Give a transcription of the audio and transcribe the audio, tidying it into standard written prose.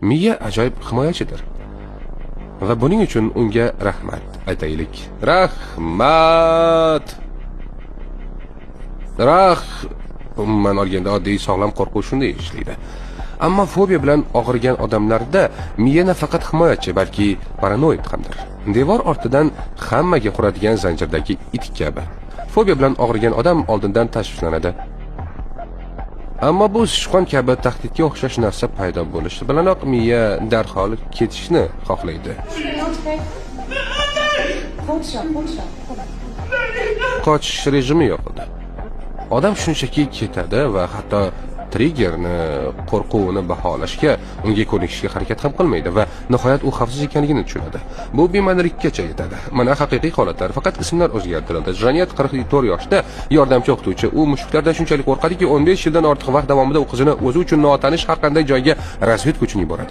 Miya ajoyib himoyachidir. Va buning uchun unga rahmat aytaylik. Rahmat. Umuman olganda oddiy sog'lom qo'rquv shunday ishlaydi. Ammo fobiya bilan og'rigan odamlarda miya nafaqat himoyachi, balki paranoid hamdir. Devor ortidan hammaga huradigan zanjirdagi it kabi. Fobiya bilan og'rigan odam oldindan tashvishlanadi. Ammo bu sichqon kabi tahdidga o'xshash narsa paydo bo'lishi bilanoq miya darhol ketishni xohlaydi. Goed zo, goed zo. Qochish rejimi yoqildi. Odam shunchaki ketadi va hatto triggerni, qo'rquvini baholashga, unga ko'nikishga harakat ham qilmaydi va nihoyat u xavfsiz ekanligini tushunadi. Bu bema'nilikkacha yetadi. Mana haqiqiy holatlar, faqat ismlar o'zgartirildi. Janet 44 yoshda, yordamchi o'qituvchi. U mushuklardan shunchalik qo'rqadiki, 15 yildan ortiq vaqt davomida u qizini o'zi uchun notanish har qanday joyga razvedka uchun yuboradi.